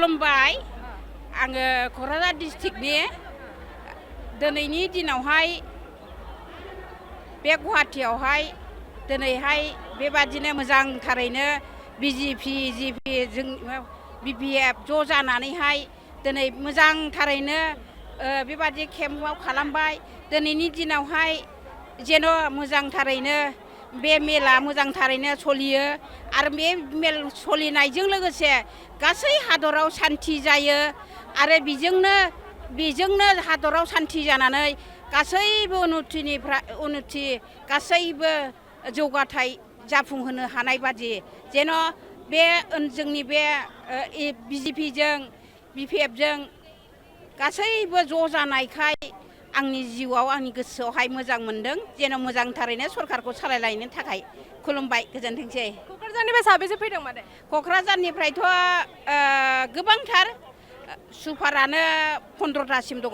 खुलुमबाय आङो क'क्राझार डिस्ट्रिक्टनि दिनैनि दिनावहाय बे गुवाहाटीयावहाय दिनैहाय बेबादिनो मोजांथारैनो बिजेपि जिपि जों बिपिएफ ज' जानानैहाय दिनै मोजांथारैनो बेबादि केम्पआव खालामबाय दिनैनि दिनावहाय जेन' मोजांथारैनो बे मेला मोजांथारैनो सलियो आरो बे मेल सलिनायजों लोगोसे गासै हादराव सान्थि जायो आरो बेजोंनो हादराव सान्थि जानानै गासैबो उन्नति गासैबो जौगाथाय जाफुंहोनो हानाय बादि जेन' बे जोंनि बे बिजेपिजों बिपिएफजों गासैबो ज' जानायखाय आंनि जिउआव आंनि गोसोआवहाय मोजां मोनदों जेन' मोजांथारैनो सरखारखौ सालायलायनो थाखाय खुलुमबाय गोजोनथोंसै। क'क्राझारनिफ्राय साबेसे फैदों मादै? क'क्राझारनिफ्रायथ' गोबांथार सुपारानो 15थासिम दङ।